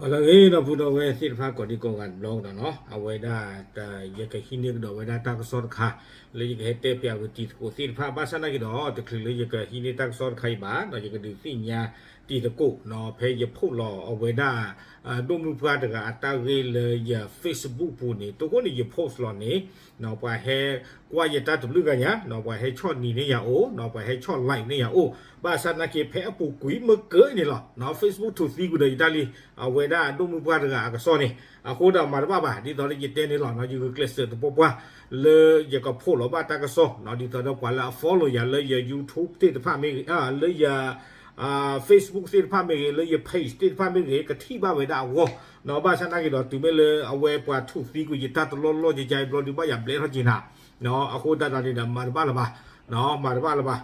အလၢအဂ့ၤ ဒီပုၢ်ဒီဝဲၢ်သ့ၣ်တဖၣ် ကိးဒံကိးဂၤတဘျီကဒီးနီၤ, အဝဲဒၣ် ယကဟံးန့ၢ်ကဒီးဝဲဒၣ်တၢ်ကစီၣ်တခါ လၢယကဟဲတဲပၠးဝံၤတံၤသကိးသ့ၣ်တဖၣ် ဘၣ်ဆၣ်နာ်က့ဒီး တချုးလၢယကဟံးန့ၢ်တၢ်ကစီၣ်တခါအံၤဘၣ်နီၤ, ယကဒုးသ့ၣ်ညါတံၤသကိးနီၤ, ဖဲယ post လီၤအဝဲဒၣ် ဒိၣ်မုၣ်ပှၢ်တဂၤအတၢ်ဂ့ၢ်လၢယ Facebook ပူၤန့ၣ်, တိခိၣ်န့ၣ် ယ post လီၤန့ၣ် ပှၤဟဲကွၢ်ယတၢ်တဘျုးဂၤညါနီၤ, ပှၤဟဲဆီၣ်နံၤန့ၢ်ယၤအိၣ်နီၤ, ပှၤဟဲဆီၣ် like န့ၢ်ယၤအိၣ်, ဘၣ်ဆၣ်နာ်က့ ဖဲအပူၤကွံာ်မ့ၢ်ကၢန့ၣ်လီၤ Facebook ထူးသံကွံာ်ဒီးယတၢ်လံ, အဝဲဒၣ်ဒိၣ်မုၣ်ပှၢ်တဂၤအကစီၣ်န့ၣ်, အဃိဒီးမၤတဘၣ်ဘၣ်, ဒ်သိးလၢယတဲန့ၣ်လီၤနီၤ, ယဂုာ်ကျဲးစၢးသပှၢ်ပှၢ် လၢယက post လီၤဘၣ်တၢ်ကစီၣ်နီၤ, ဒ်သိးဒီးပှၤလၢအ follow ယၤလၢယ YouTube သ့ၣ်တဖၣ်မ့ၢ်ဂ့ၤ, လၢယ Facebook သ့ၣ်တဖၣ်မ့ၢ်ဂ့ၤ, လၢယ page သ့ၣ်တဖၣ်မ့ၢ်ဂ့ၤ, ကထံၣ်ဘၣ်ဝဲဒၣ်အဂီၢ်နီၤ, ဘၣ်ဆၣ်နာ်က့ဒီး တုၤမ့ၢ်လၢအဝဲပှၤထူးသံကွံာ်ယတၢ်တလီၢ်လီၢ်ယကါအံၤဘျီ ဒုးဘၣ်ယၤဘျဲးထီၣ်က့ၤနၤ, အဃိသတးဒီးန့ၣ်ဒီး မၤတဘၣ်လၢၤဘၣ်, မၤတဘၣ်လၢၤဘၣ်,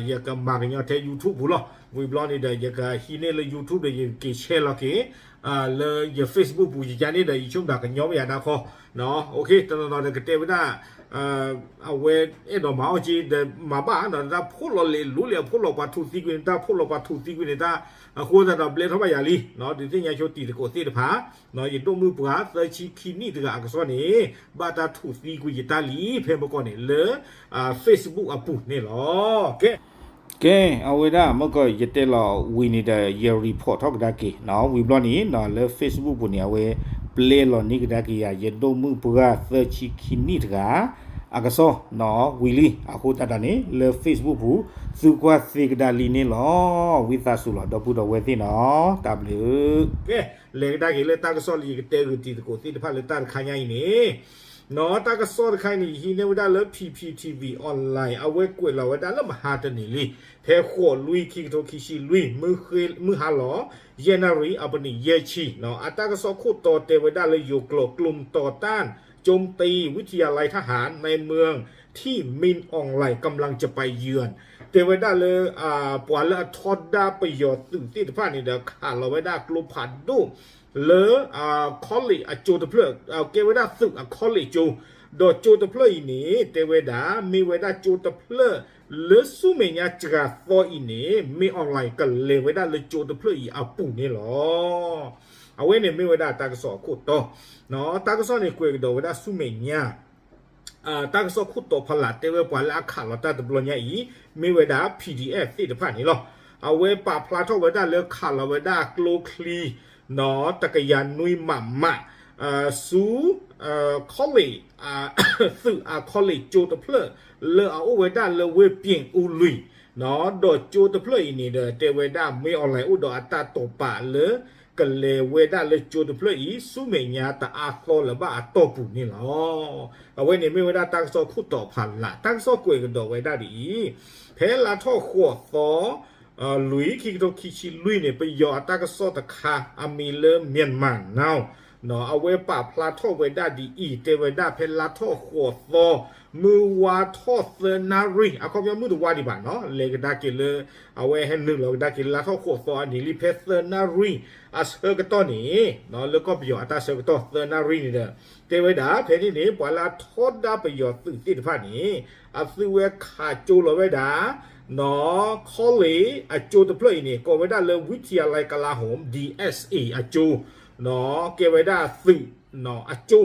ယကမၤကညီထဲ YouTube ပူၤလီၤ, ဝံၤဘျီန့ၣ်ဒီး ယကဟံးန့ၢ်လၢ YouTube ဒီး ယကက့ၤ share လီၤက့ၤ လၢယ Facebook ပူၤ ယကါန့ၣ်ဒီး ယဆိကမိၣ်ကညီဘၣ်ယၤဒၣ်ခီ, တနီၤနီၤဒီးကတဲဝဲဒၣ် အဝဲအဲၣ်ဒိးမၤအီၣ်က့ဒီးမၤဘၣ်နီၤ, တၢ် post လီၤလဲၤလူၤလဲၤ အ post လီၤပှၤထူးသံကွံာ်န့ၣ် တၢ် post လီၤပှၤထူးသံကွံာ်န့ၣ် တၢ် အဃိသတးဒီးဘျဲးထီၣ်ဘၣ်ယၤလံ, ဒုးသ့ၣ်ညါဆိတံၤသကိးသ့ၣ်တဖၣ်, ယဒိၣ်မုၣ်ပှၢ်သၢဆံခံနံၣ်တဂၤအကစီၣ်န့ၣ် ဘၣ်တၢ်ထူးသံကွံာ်ယတၢ်လံ ဖဲမ့ၢ်ကီၢ်န့ၣ် လၢ Facebook အပူၤန့ၣ်လီၤ. ကဲ, ကဲ, အဝဲဒၣ်မ့ၢ်ကီၢ်ယတဲလီၤဝံၤန့ၣ်ဒီး ယ report ထီၣ်ကဒါက့ၤနီၤ, ဝံၤဘျီန့ၣ်နီၤ လၢ Facebook ပူၤန့ၣ် အဝဲပျဲလီၤန့ၢ်ကဒါက့ၤယၤ ယဒိၣ်မုၣ်ပှၢ်သၢဆံခံနံၣ်တဂၤ အကစီၣ်နီၤ ဝံၤလံ, အဃိသတးဒီးန့ၣ် လၢ Facebook ပူၤ သုကွၢ်သ့ကဒါလံန့ၣ်လီၤ. ဝံသးစူၤလီၤ ဒီပုၢ်ဒီဝဲၢ်သ့ၣ်နီၤ, တၢ်ဘျုး. ကဲ, လဲၤကဒါက့ၤလၢတၢ်ကစီၣ်လၢယကတဲဂုာ်တံၤသကိးသ့ၣ်တဖၣ်လၢတၢ်တခါညါအံၤန့ၣ်, နီၤ တၢ်ကစီၣ်တခါအံၤန့ၣ် ယဟံးန့ၢ်ဝဲဒၣ်လၢ PPTV online အဝဲကွဲးလီၤဝဲဒၣ်လၢမဟါတနံၤလံ, ဖဲဃိးလွံၢ် ခံကထိခံဆံလွံၢ် မုၢ်ဟါလီၤ ယဲၢ်နၣ်ရံၣ် အပနံးယဲၢ်ဆံနီၤ, အတၢ်ကစီၣ်ခိၣ်တီတဲဝဲဒၣ်လၢယိၤကျိာ် กลุ่มต่อต้านโจมตีวิทยาลัยทหารในเมืองที่มินอองหลายกำลังจะไปเยือน တဲဝဲဒၣ်လၢ ပှၤလၢအထီဒါပယီၤသုးသ့ၣ်တဖၣ်န့ၣ်ဒီး ခးလီၤဝဲဒၣ်ကျိဖးဒိၣ်လၢ college အကၠိတဖျၢၣ်, ကဲဝဲဒၣ်သုးအ college ကၠိ, ဒီးကၠိတဖျၢၣ်အံၤန့ၣ် တဲဝဲဒၣ် မ့ၢ်ဝဲဒၣ်ကၠိတဖျၢၣ်လၢဆူမဲာ်ညါစှၤသီအံၤန့ၣ် မင်းအောင်လှိုင် ကလဲၤဝဲဒၣ်လၢကၠိတဖျၢၣ်အံၤအပူၤန့ၣ်လီၤ. အဝဲန့ၣ်မ့ၢ်ဝဲဒၣ်တၢ်ကစီၣ်အခိၣ်တီ, တၢ်ကစီၣ်န့ၣ်ကွဲးကဒီးဝဲဒၣ်ဆူမဲာ်ညါ တၢ်ကစီၣ်ခိၣ်တီဖီလာ်တဲဝဲပှၤလၢအခးလီၤတၢ်တဘျီညါအံၤ မ့ၢ်ဝဲဒၣ် PDF သ့ၣ်တဖၣ်န့ၣ်လီၤ. အဝဲပာ်ဖျါထီၣ်ဝဲဒၣ်လၢခးလီၤဝဲဒၣ်ကျိချံ နီၤ တကယၤနွံမးမး ဆူ college သုးအ college ကၠိတဖျၢၣ် လၢအအိၣ်ဝဲဒၣ်လၢဝ့ၢ်ပၠ့ၣ်အူလွံၢ် နီၤ ဒီးကၠိတဖျၢၣ်အံၤန့ၣ်ဒီး တဲဝဲဒၣ် မင်းအောင်လှိုင် အိၣ်ဒီးအတၢ်တိာ်ပာ်လၢ ကလဲၤဝဲဒၣ်လၢကၠိတဖျၢၣ်အံၤ ဆူမဲာ်ညါတအါသီလၢၤဘၣ်အတီၢ်ပူၤန့ၣ်လီၤ. အဝဲန့ၣ်မ့ၢ်ဝဲဒၣ်တၢ်ကစီၣ်ခိၣ်တီဖီလာ်, တၢ်ကစီၣ်ကွဲးကဒီးဝဲဒၣ်ဒ်အံၤ, ဖဲလါထီၣ်ဃိးသီ လွံၢ် ခံကထိခံဆံလွံၢ်န့ၣ် ပယီၤအတၢ်ကစီၣ်တခါ အမံၤလၢ Myanmar Now နီၤ အဝဲပာ်ဖျါထီၣ်ဝဲဒၣ်ဒ်အံၤ, တဲဝဲဒၣ်ဖဲလါထီၣ်ဃိးသီ မုၢ်ဝါထီၣ်သၢနၣ်ရံၣ်, အခီပညီမုၢ်တဝါဒံးဘၣ်နီၤ, လဲၤကဒါက့ၤလၢ အဝဲဟဲနုာ်လီၤကဒါက့ၤလါထီၣ်ဃိးသီအနံၤလံ ဖဲသၢနၣ်ရံၣ်အဆၢကတီၢ်န့ၣ် လၢကီၢ်ပယီၤအတၢ်ဆၢကတီၢ်သၢနၣ်ရံၣ်န့ၣ်ဒီး တဲဝဲဒၣ်ဖဲန့ၣ်န့ၣ် ပှၤလၢအထီဒါပယီၤသုးသ့ၣ်တဖၣ်န့ၣ် အသုဝဲခးကၠိလီၤဝဲဒၣ် နီၤ college အကၠိတဖျၢၣ်အံၤန့ၣ် ကိးဝဲဒၣ်လၢ ဝံထံယၤလဲကလါဟိမ် ဒီး DSA အကၠိ နီၤ ကဲဝဲဒၣ်သုး နီၤ အကၠိ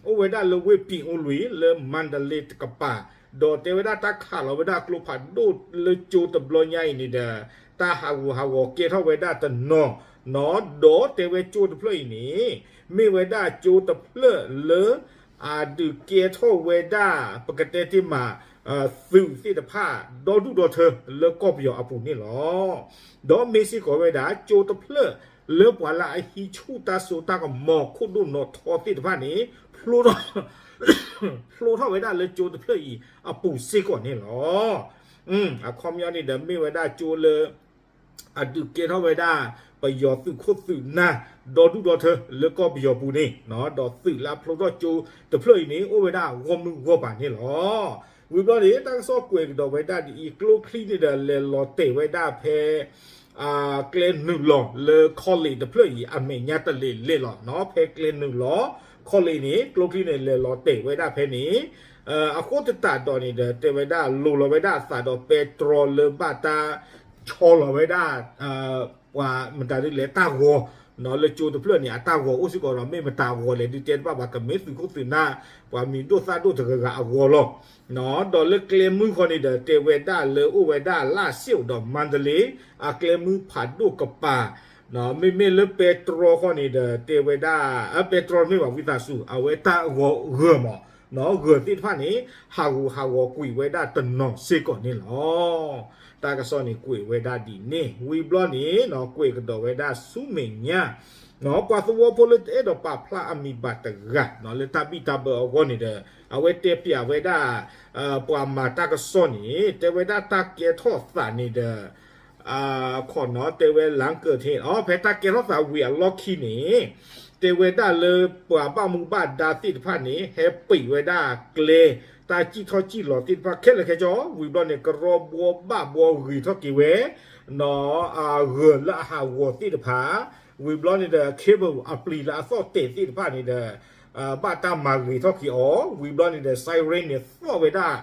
အိၣ်ဝဲဒၣ်လၢဝ့ၢ်ပၠ့ၣ်အူလွံၢ် လၢမါဒလ့တကပၤ, ဒီးတဲဝဲဒၣ်တၢ်ခးလီၤဝဲဒၣ်ကျိဖးဒိၣ်လၢကၠိတဘျီညါအံၤန့ၣ်ဒီး တၢ်ဟးဂူာ်ဟးဂီၤကဲထီၣ်ဝဲဒၣ်တနီၤ နီၤ ဒီးတဲဝဲကၠိတဖျၢၣ်အံၤန့ၣ် မ့ၢ်ဝဲဒၣ်ကၠိတဖျၢၣ်လၢ အဒုးကဲထီၣ်ဝဲဒၣ် ပကတဲတ့ၢ်မး သုးသ့ၣ်တဖၣ် ဒီဒူၣ်ဒီထၢလၢကီၢ်ပယီၤအပူၤန့ၣ်လီၤ. ဒီးမ့ၢ်စ့ၢ်ကီးဝဲဒၣ် ကၠိတဖျၢၣ်လၢပှၤလၢအဟံးဆူၣ်တၢ်စိတၢ်ကမီၤခိၣ်ဒိၣ်နီၣ်ထီသ့ၣ်တဖၣ်န့ၣ် ဖျိထီၣ် ဖျိထီၣ်ဝဲဒၣ်လၢကၠိတဖျၢၣ်အံၤအပူၤစ့ၢ်ကီးန့ၣ်လီၤ. အခီပညီန့ၣ်ဒီးမ့ၢ်ဝဲဒၣ်ကၠိလၢ အဒုးကဲထီၣ်ဝဲဒၣ် ပယီၤသုးခိၣ်သုးနၢ် ဒီဒူၣ်ဒီထၢလၢကီၢ်ပယီၤပူၤန့ၣ် ဒီးသုးလၢအဖျိထီၣ်ကၠိတဖျၢၣ်အံၤန့ၣ် အိၣ်ဝဲဒၣ်ဂီၢ်မုၢ်ဂီၢ်ပၤန့ၣ်လီၤ. ဝံၤဘျီန့ၣ် တၢ်ကစီၣ်ကွဲးကဒီးဝဲဒၣ်ဒ်အံၤ ကျိချံန့ၣ်ဒီးလဲၤလီၤတဲာ်ဝဲဒၣ်ဖဲ ကျဲနုာ်လီၤလၢ college တဖျၢၣ်အံၤ အမဲာ်ညါတလဲၤလဲၤလီၤနီၤ ဖဲကျဲနုာ်လီၤ college န့ၣ် ကျိချံန့ၣ် လဲၤလီၤတဲာ်ဝဲဒၣ်ဖဲန့ၣ် အဃိသတးဒီးန့ၣ်ဒီး တဲဝဲဒၣ်လိၤလီၤဝဲဒၣ်အသးဒီးပဲတြီလၢဘၣ်တၢ်ဆီလီၤဝဲဒၣ် ပှၤမတၤဒ်လဲၣ် တၢ်ဂီၤ လၢကၠိတဖျၢၣ်န့ၣ် အတၢ်ဂီၤအိၣ်စ့ၢ်ကီးဒီး မ့ၢ်မတၤဂီၤလဲၣ်ဒုးတဲတဘၣ်ဘၣ် ကမ့ၢ်သုးခိၣ်သုးနၢ် ပှၤမံၤဒိၣ်သၣ်ဒိၣ်တဂၤဂၤအဂီၤလီၤ. ဒီးလၢကျဲမုၢ်ဃီန့ၣ်ဒီး တဲဝဲဒၣ်လၢအိၣ်ဝဲဒၣ်လၢ်စ့ၣ်ဒီးမါဒလ့ အကျဲမုၢ်ဖးဒိၣ်ကပၤ မ့မ့ၢ်လၢပဲတြီဃီန့ၣ်ဒီး တဲဝဲဒၣ် ပဲတြီမ့ၢ်ဘၣ်ဝံသးစူၤ အဝဲတၢ်ဂီၤဂၢၢ်မး ဂၢၢ်သ့ၣ်တဖၣ်န့ၣ် ဟးဂူာ်ဟးဂီၤကွံာ်ဝဲဒၣ်တနီၤစ့ၢ်ကီးန့ၣ်လီၤ. တၢ်ကစီၣ်န့ၣ်ကွဲးဝဲဒၣ်ဒ်န့ၣ် ဝံၤဘျီန့ၣ် ကွဲးကဒီးဝဲဒၣ်ဆူမဲာ်ညါ ပှၤသဝီဖိလၢတအဲၣ်ဒိးပာ်ဖျါအမံၤဘၣ်တဂၤ လၢတၢ်ဘံၣ်တၢ်ဘၢအဂီၢ်န့ၣ်ဒီး အဝဲတဲပျးဝဲဒၣ် ပှၤမၤတၢ်ကစီၣ်န့ၣ် တဲဝဲဒၣ်တၢ်ကဲထီၣ်သးန့ၣ်ဒီး ခိၣ်နီၤတဲဝဲလၢကၢၢ်ထ့ ဖဲတၢ်ကဲထီၣ်သးဝံၤအလီၢ်ခံန့ၣ် တဲဝဲဒၣ်လၢပှၤဘၣ်မူဘၣ်ဒါသ့ၣ်တဖၣ်န့ၣ် ဟဲပံးဝဲဒၣ်ကျဲ တၢ်စံၣ်ထီၣ်စံၣ်လီၤသ့ၣ်တဖၣ်ခဲလၢာ်ခဲဆ့ ဝံၤဘျီန့ၣ် ကရီဘှီဘၣ်ဘှီဂ့ၤထီၣ်က့ၤဝဲ နီၤ အဂၢၢ်လၢအဟးဂီၤသ့ၣ်တဖၣ် ဝံၤဘျီန့ၣ်ဒီး cable အပျံၤလၢအသီၣ်တဲာ်သ့ၣ်တဖၣ်န့ၣ်ဒီး ဘၣ်တၢ်မၤဂ့ၤထီၣ်က့ၤအီၤ ဝံၤဘျီန့ၣ်ဒီး siren န့ၣ်သီၣ်ဝဲဒၣ်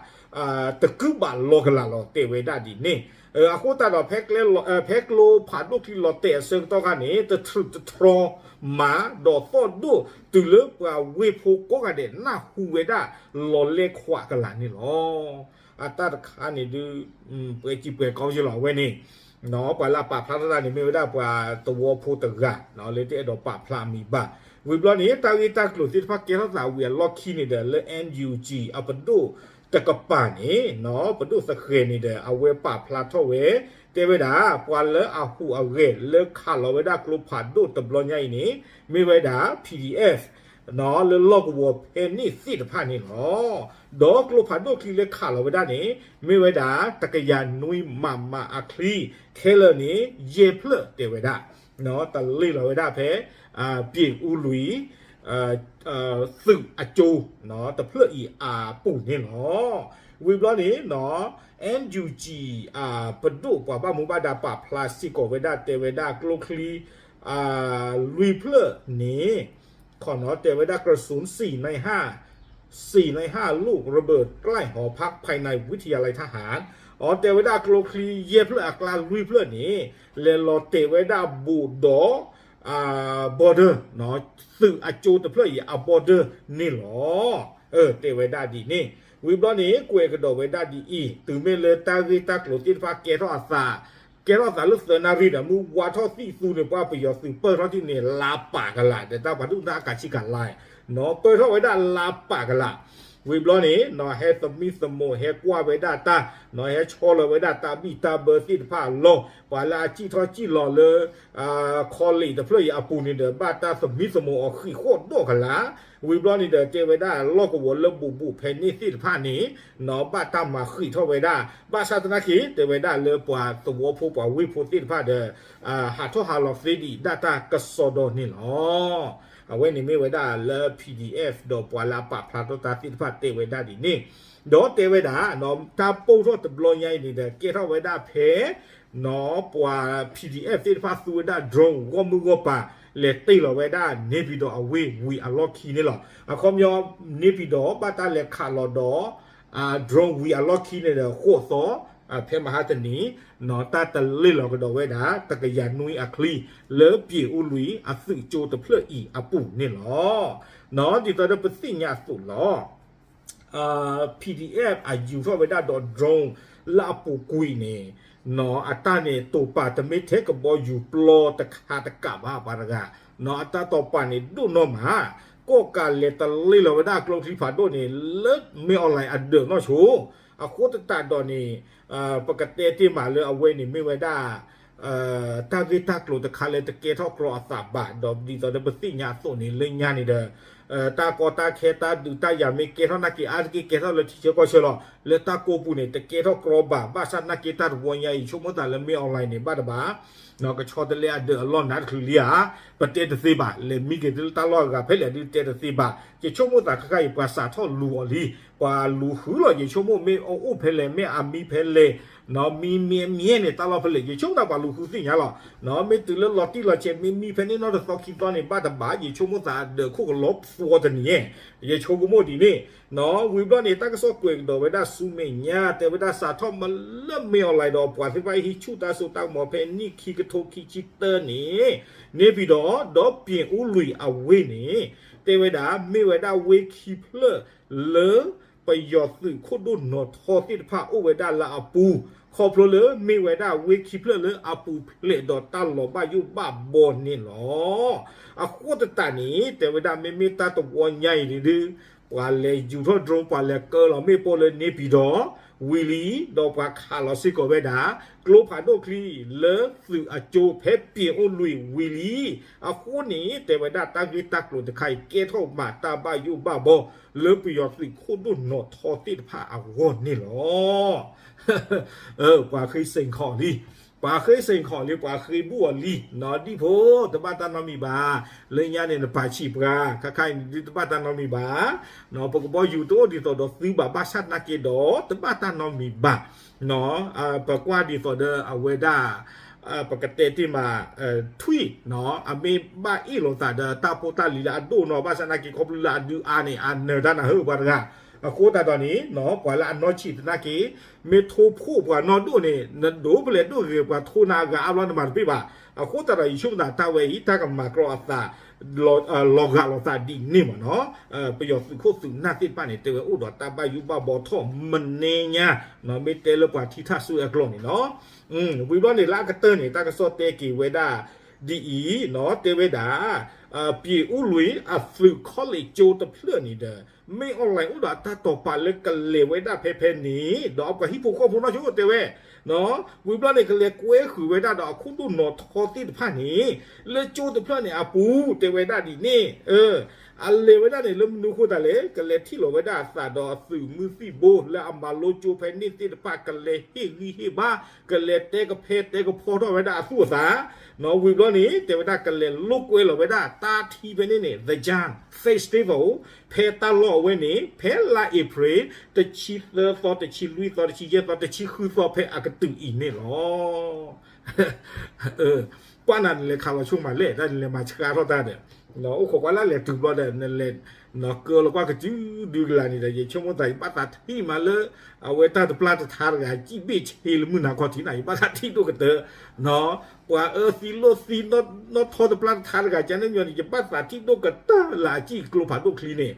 တကုဘးလီၤကလာ်လီၤ တဲဝဲဒၣ်ဒ်န့ၣ် အဃိသတးဒီး ဖဲကျိဖးဒိၣ်ချံလီၤတဲာ်အဆၢကတီၢ်ခါန့ၣ် တထြူးတထြီမး ဒီးသီၣ်ဒိၣ်တုၤလၢပှၤဝ့ၢ်ဖိကိးဂၤဒဲး နၢ်ဟူဝဲဒၣ်လီၤလဲၢ်ခွးကလာ်န့ၣ်လီၤ. အတၢ်တခါန့ၣ်ဒုး ပှဲၤစံးပှဲၤကီကလီၤအဝဲန့ၣ် ပှၤလၢအပာ်ဖျါထီၣ်တၢ်န့ၣ် မ့ၢ်ဝဲဒၣ်ပှၤသဝီဖိတဂၤ လၢတအဲၣ်ဒိးပာ်ဖျါအမံၤဘၣ် ဝံၤဘျီန့ၣ် တၢ်ဂ့ၢ်တၢ်ကျိၤသ့ၣ်တဖၣ်ကဲထီၣ်သးဝံၤအလီၢ်ခံန့ၣ်ဒီး လၢ NUG အပဒိၣ်တကပၤန့ၣ် ပဒိၣ်သဃဲၤန့ၣ်ဒီး အဝဲပာ်ဖျါထီၣ်ဝဲ တဲဝဲဒၣ် ပှၤလၢအဟူးအဂဲၤလၢခးလီၤဝဲဒၣ်ကျိဖးဒိၣ်တဘျီညါအံၤန့ၣ် မ့ၢ်ဝဲဒၣ် PDF လၢလီၢ်ကဝီၤဖဲန့ၣ်သ့ၣ်တဖၣ်န့ၣ်လီၤ. ဒီးကျိဖးဒိၣ်ချံလၢခးလီၤဝဲဒၣ်န့ၣ် မ့ၢ်ဝဲဒၣ် တကယၤနွံမမ အချံ ခဲလၢာ်န့ၣ် ယဲၢ်ဖျၢၣ်တဲဝဲဒၣ် တလ့ၢ်လီၤဝဲဒၣ်ဖဲ ပၠ့ၣ်အူလွံၢ် သုးအကၠိ တဖျၢၣ်အံၤအပူၤန့ၣ်လီၤ. ဝံၤဘျီန့ၣ် NUG ပဒိၣ်ပှၤဘၣ်မူဘၣ်ဒါပာ်ဖျါစ့ၢ်ကီးဝဲဒၣ် တဲဝဲဒၣ်ကျိချံ လွံၢ်ဖျၢၣ်န့ၣ် ခိၣ်နီၤတဲဝဲဒၣ် กระสุนสี่ในห้า สี่ในห้าลูกระเบิดใกล้หอพักภายในวิทยาลัยทหาร အီၤတဲဝဲဒၣ်ကျိချံယဲၢ်ဖျၢၣ်အကျါလွံၢ်ဖျၢၣ်န့ၣ် လဲၤလီၤတဲာ်ဝဲဒၣ်ဘူးဒီး border သုးအကၠိတဖျၢၣ်အံၤအ border န့ၣ်လီၤ. တဲဝဲဒၣ်ဒ်န့ၣ် ဝံၤဘျီန့ၣ် ကွဲးကဒီးဝဲဒၣ်ဒ်အံၤ တုၤမ့ၢ်လၢတၢ်ဂ့ၢ်တၢ်ကျိၤသ့ၣ်တဖၣ်ကဲထီၣ်အသး ကဲထီၣ်အသးလၢသၢနၣ်ရံၣ်ဒီး မုၢ်ဝါထီၣ်သံၣ်သူန့ၣ် ပှၤပယီၤသုးပၢၢ်ထီၣ်ထံၣ်န့ၣ် လါပာ်ကလာ် ဒီးတၢ်ပှၤဒိၣ်တၢ်အကးဆံကလာ် ပၢၢ်ထီၣ်ဝဲဒၣ်လါပာ်ကလာ် ဝံၤဘျီန့ၣ် နီၤဟဲသမံသမိးဟဲကွၢ်ဝဲဒၣ်တၢ် နီၤဟဲဆီလီၤဝဲဒၣ်တၢ်ဘံၣ်တၢ်ဘၢသ့ၣ်တဖၣ်အလီၢ် ပှၤလၢအစံၣ်ထီၣ်စံၣ်လီၤလၢ college တဖျၢၣ်အံၤအပူၤန့ၣ်ဒီး ဘၣ်တၢ်သမံသမိးအီၤဃံးဃီၣ်ဒီးကလာ် ဝံၤဘျီန့ၣ်ဒီး တဲဝဲဒၣ်လီၢ်ကဝီၤလၢဘူးဘူးဖဲန့ၣ်သ့ၣ်တဖၣ်န့ၣ် နီၤဘၣ်တၢ်မၤဃံးထီၣ်ဝဲဒၣ် ဘၣ်ဆၣ်သနာ်က့ တဲဝဲဒၣ်လၢပှၤသဝီဖိပှၤဝ့ၢ်ဖိသ့ၣ်တဖၣ်ဒီး ဟးထီၣ်ဟးလီၤသ့ဒံးဒၣ်တၢ်ကစီဒီန့ၣ်လီၤ. အဝဲန့ၣ်မ့ၢ်ဝဲဒၣ်လၢ PDF ဒီးပှၤလၢအပာ်ဖျါထီၣ်တၢ်သ့ၣ်တဖၣ်တဲဝဲဒၣ်ဒ်န့ၣ် ဒီးတဲဝဲဒၣ် တၢ်ပိၢ်ထီၣ်တဘျီညါအံၤန့ၣ်ဒီး ကဲထီၣ်ဝဲဒၣ်ဖဲ နီၤပှၤ PDF သ့ၣ်တဖၣ်သူဝဲဒၣ် drone ဂီၢ်မုၢ်ဂီၢ်ပၤ လဲၤတ့ၢ်လီၤဝဲဒၣ် နေပြည်တော် အဝ့ၢ်ဝံၤအလီၢ်ခံန့ၣ်လီၤ. အခီပညီ နေပြည်တော် ဘၣ်တၢ်လဲၤခးလီၤဒီး drone ဝံၤအလီၢ်ခံန့ၣ်ဒီး ဃိးသီ ဖဲမဟါတနံၤ နီၤတၢ်တလ့ၢ်လီၤကဒီးဝဲဒၣ် တကယၤနွံအချံ လၢပၠ့ၣ်အူလွံၢ်အသုးကၠိတဖျၢၣ်အံၤအပူၤန့ၣ်လီၤ. နီၤဒ်သိးဒီးပသ့ၣ်ညါအသိးလီၤ PDF အယူၤထီၣ်ဝဲဒၣ်ဒီး drone လၢအပူၤကွံာ်န့ၣ် နီၤအတၢ်န့ၣ် တိာ်ပာ်တမ့ၢ်ထဲကဘီယူၤပျီတခါတကးဘၣ်ပှၤတဂၤ နီၤအတၢ်တိာ်ပာ်န့ၣ်ဒိၣ်နီၢ်မး ကီၢ်ကးလဲၤတလ့ၢ်လီၤဝဲဒၣ်ကျိချံဖးဒိၣ်န့ၣ် လၢမ့ၢ် online အဒၢးနီၢ်ဆိ အဃိသတးဒီးန့ၣ် ပကတဲတ့ၢ်မးလၢအဝဲန့ၣ်မ့ၢ်ဝဲဒၣ် တၢ်ဂ့ၢ်တၢ်ကျိၤတခါလၢတကဲထီၣ်ကြီအသးဘၣ် ဒီးဒ်သိးဒီးပသ့ၣ်ညါအသိးန့ၣ် လၢညါန့ၣ်ဒီး တၢ်ကီတၢ်ခဲတၢ်ဒုးတၢ်ယၤမ့ၢ်ကဲထီၣ်နာ်က့ အါတက့ၢ်ကဲထီၣ်လၢထံဆၢကီၢ်ဆၢလီၤ. လၢတၢ်ကိးပူၤန့ၣ် တကဲထီၣ်ကြီဘၣ် ဘၣ်ဆၣ်နာ်က့တၢ်တဝီညါအံၤ ဆိကမိၣ်သးလၢမ့ၢ် online န့ၣ် ဘၣ်တဘၣ် ကဆီတလဲအဒၢးအလီၢ်နးတချုးလံဧါ ပတဲတသ့ဘၣ် လဲၤမံက့ၤတုၤလၢတၢ်လီၢ်အဂၤဖဲလဲၣ်ဒုးတဲတသ့ဘၣ် ယဆိကမိၣ်သးခဲခါအံၤ ပှၤစးထီၣ်လူၤအီၤလံ ပှၤလူၤဃုလီၤ ယဆိကမိၣ်မ့ၢ်အအိၣ်ဖဲလဲၣ် မ့ၢ်အမံဖဲလဲၣ် နီၤမံမ့ၢ်အမံန့ၣ် တၢ်လီၢ်ဖဲလဲၣ် ယဆိကမိၣ်သးပှၤလူၤဃုသ့ၣ်ညါလီၤ. နီၤမ့ၢ်တုၤလၢလီၤတံၢ်လီၤဆဲး မ့ၢ်မံဖဲန့ၣ်နီတသီခံသီန့ၣ် ဘၣ်တဘၣ် ယဆိကမိၣ်သးအဒၢးခိၣ်ကလီၤ တဝီတနံၤ, ယဆိကမိၣ်ဒ်န့ၣ်, ဝံၤဘျီန့ၣ် တၢ်ကစီၣ်ကွဲးကဒီးဝဲဒၣ်ဆူမဲာ်ညါ တဲဝဲဒၣ်စးထီၣ်မလၢမ့ၢ်အီၤလဲၣ်ဒီး ပှၤသ့ၣ်တဖၣ်ဟံးဆူၣ်တၢ်စိတၢ်ကမီၤဖဲနံၣ်ခံကထိခံဆံတၢန့ၣ်, န့ၢ်ပံၤဒီး ဒီးပၠ့ၤအူလွံၢ်အဝ့ၢ်န့ၣ် တဲဝဲဒၣ် မ့ၢ်ဝဲဒၣ်ဝ့ၢ်ခံဖျၢၣ်လၢ ပယီၤသုးခိၣ်ဒိၣ်နီၢ်ထီသ့ၣ်တဖၣ်အိၣ်ဝဲဒၣ်လၢအပူၤ, ခီဖျိလၢမ့ၢ်ဝဲဒၣ်ဝ့ၢ်ခံဖျၢၣ်လၢအပူၤဖျဲးဒီးတၢ်လီၤဘၣ်ယိၣ်ဘၣ်ဘီန့ၣ်လီၤ. အဃိသတးန့ၣ် တဲဝဲဒၣ်မ့မ့ၢ်တၢ်တဝီညါအံၤန့ၣ်ဒုး ပှၤလဲၤယူၤထီၣ် drone ပှၤလဲၤကၢလီၤမ့ၣ်ပိၢ်လၢန့ၢ်ပံၤဒီး ဝံၤလံ, ဒီးပှၤခးလီၤစ့ၢ်ကီးဝဲဒၣ် ကျိဖးဒိၣ်ချံ လၢသုးအကၠိဖဲပၠ့ၤအူလွံၢ်ဝံၤလံ. အဃိန့ၣ် တဲဝဲဒၣ်တၢ်ဂ့ၢ်တၢ်ကျိၤတခါအံၤ ကဲထီၣ်ဘၣ်တၢ်ဘၣ်ယိၣ်ဘၣ်ဘီ လၢပယီၤသုးခိၣ်ဒိၣ်နီၢ်ထီသ့ၣ်တဖၣ်အဂီၢ်န့ၣ်လီၤ. ပှၤဃ့စ့ၣ်ခီၣ်လံ, ပှၤဃ့စ့ၣ်ခီၣ်လံ, ပှၤဃ့ဘူၣ်အီၤလံ, နီၢ်ဒံၣ်ဖိ, တဘၣ်တၢ်နီတမံၤဘၣ်. လၢညါန့ၣ်နပာ်ဆံးပှၤ, ခါခါအံၤန့ၣ်ဒုးတဘၣ်တၢ်နီတမံၤဘၣ်. ပကဘီယူၤတအိၣ်ဒ်သိးဒီးသုဘၣ် ဘၣ်ဆၣ်သနာ်က့ဒီး တဘၣ်တၢ်နီတမံၤဘၣ်. ပကွၢ်ဒ်သိးဒီးအဝဲဒၣ် ပကတဲတ့ၢ်မး ထွံၣ် အမ့ၢ်ဘၣ်အ့ၣ်လိာ်သးဒီးတၢ်ဖိတၢ်လံၤလၢအဒိၣ်နီၢ် ဘၣ်ဆၣ်သနာ်က့ခီဖျိလၢအဒုးအါန့ၣ် အနၢၤတၢ်နၢ်ဟၢၣ်ပှၤတဂၤ. အဃိသတးဒီးန့ၣ် ပှၤလၢအနီၢ်ဆံးသနာ်က့ မ့ၢ်ထိဖှိၣ်ပှၤနီၢ်ဒိၣ်န့ၣ် နဒိးပလဲၤဒိၣ်ဂ့ၤပှၤထိနၤအဂၤအါဘျီနမၤတပ့ၢ်ဘၣ်. အဃိသတးဒီးယဆိကမိၣ်သးတၢ်ဝဲအံၤ တၢ်ကမၤကြီအသး လီၤဂာ်လိာ်သးဒ်န့ၣ်မ့ၢ်နီၤ. ပယီၤသုးခိၣ်သုးနၢ်သ့ၣ်တဖၣ်န့ၣ် တဲဝဲအိၣ်ဒီးတၢ်ဘၣ်ယိၣ်ဘၣ်ဘီထီၣ်မနုၤညါ, မ့ၢ်တဲလၢပှၤထံထၣ်ဆူအကျိာ်န့ၣ်လီၤ. ဝံၤဘျီန့ၣ်လၢအကတၢၢ်န့ၣ် တၢ်ကစီၣ်တဲက့ၤဝဲဒၣ်ဒ်အံၤ, တဲဝဲဒၣ် ပၠ့ၤအူလွံၢ်အသုး college ကၠိတဖျၢၣ်န့ၣ်ဒီး မ့ၢ်အီၣ်လဲၣ်အိၣ်ဒီးအတၢ်တိာ်ပာ်လၢ ကလဲၤဝဲဒၣ်ဖဲဖဲန့ၣ် ဒီးပှၤဟံၣ်ဖိဃီဖိနီၢ်ဆိတဲဝဲ, ဝံၤဘျီန့ၣ် ကလဲၤကွဲဃုာ်ဝဲဒၣ်ဒီးအခိၣ်ဒိၣ်နီၢ်ထီသ့ၣ်တဖၣ်န့ၣ် လၢကၠိတဖျၢၣ်န့ၣ်အပူၤ တဲဝဲဒၣ်ဒ်န့ၣ်, အလဲၤဝဲဒၣ်န့ၣ် လၢမနုၤအဃိသတးလဲၣ်, ကလဲၤထံၣ်လီၤဝဲဒၣ်အသးဒီးအသုးမုၢ်သံၣ်ဘိလၢအမၤလိကၠိဖဲန့ၣ်သ့ၣ်တဖၣ် ကလဲၤဟ့ၣ်ဂံၢ်ဟ့ၣ်ဘါ, ကလဲၤတဲကဖဲတဲကဖီထီၣ်ဝဲဒၣ်အသူၣ်အသး, ဝံၤဘျီန့ၣ် တဲဝဲဒၣ်ကလဲၤလိာ်ကွဲလီၤဝဲဒၣ်တၢ်ထံဖဲန့ၣ်န့ၣ် The Jam Festival ဖဲတၢ်လီၢ်အဝဲန့ၣ် ဖဲလါအ့ဖြ့ၣ် တဆံသၢသီ တဆံလွံၢ်သီ တဆံယဲၢ်သီ တဆံဃုသီ ဖဲအကတုၤအံၤန့ၣ်လီၤ. ကွၢ်နၤနလဲၤခးလီၤဆိမးလဲၣ်, တၢ်နလဲၤမၤဆှးထီၣ်တၢ်ဒီး အိၣ်ခိးကွၢ်လၢလဲၤတုၤဘျီဒီး နလဲၤ ကၢလီၤကွၢ်ကစုဒုကလၤန့ၣ်ဒီး ယဆိကမိၣ်သး ယဘၣ်သးထံၣ်မးလၢ အဝဲတၢ်တပျၢ်တထါတဂၤ စံၣ်ဘ့ၣ်ဆ့လၢမုၢ်နၤခီၣ်ထံးနၤ ယဘၣ်သးထံၣ်ဒိၣ်ကတၢၢ်, ပှၤအၢသံလိၣ်သံ နီၢ်ထီတပျၢ်တထါတဂၤ ကန့ၣ်ညီန့ၣ် ယဘၣ်သးထံၣ်ဒိၣ်ကတၢၢ်လၢအစံၣ်ကျိဖးဒိၣ်ချံန့ၣ်,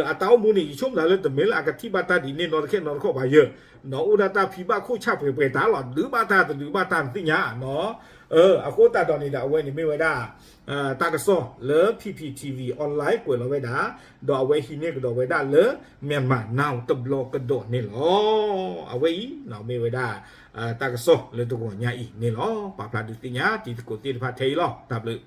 အတၢ်အိၣ်မူန့ၣ် ယဆိကမိၣ်သးလၢတမ့ၢ်လၢအကထံၣ်ဘၣ်တၢ်ဒ်န့ၣ်နီတခဲနီတခီၣ်ဘၣ်ယၢ်, အိၣ်ဒၣ်တၢ်ဖံးဘၣ်ခိၣ်ဆၣ်ပှဲၤပှဲၤတၢ်လီၤ ဒုးဘၣ်တၢ်တဒုးဘၣ်တၢ်နသ့ၣ်ညါနီၤ. အဃိသတးဒီးန့ၣ်ဒီး အဝဲန့ၣ်မ့ၢ်ဝဲဒၣ် တၢ်ကစီၣ်လၢ P P T V online ကွဲးလီၤဝဲဒၣ်, ဒီးအဝဲဟံးန့ၢ်ကဒီးဝဲဒၣ်လၢ Myanmar Now တဘျီကဒီးန့ၣ်လီၤ. အဝဲအံၤ မ့ၢ်ဝဲဒၣ် တၢ်ကစီၣ်လၢတဂီၤညါအံၤန့ၣ်လီၤ. ပာ်ဖျါဒုးသ့ၣ်ညါတံၤသကိးသ့ၣ်တဖၣ်ထဲအံၤလီၤ. တၢ်ဘျုး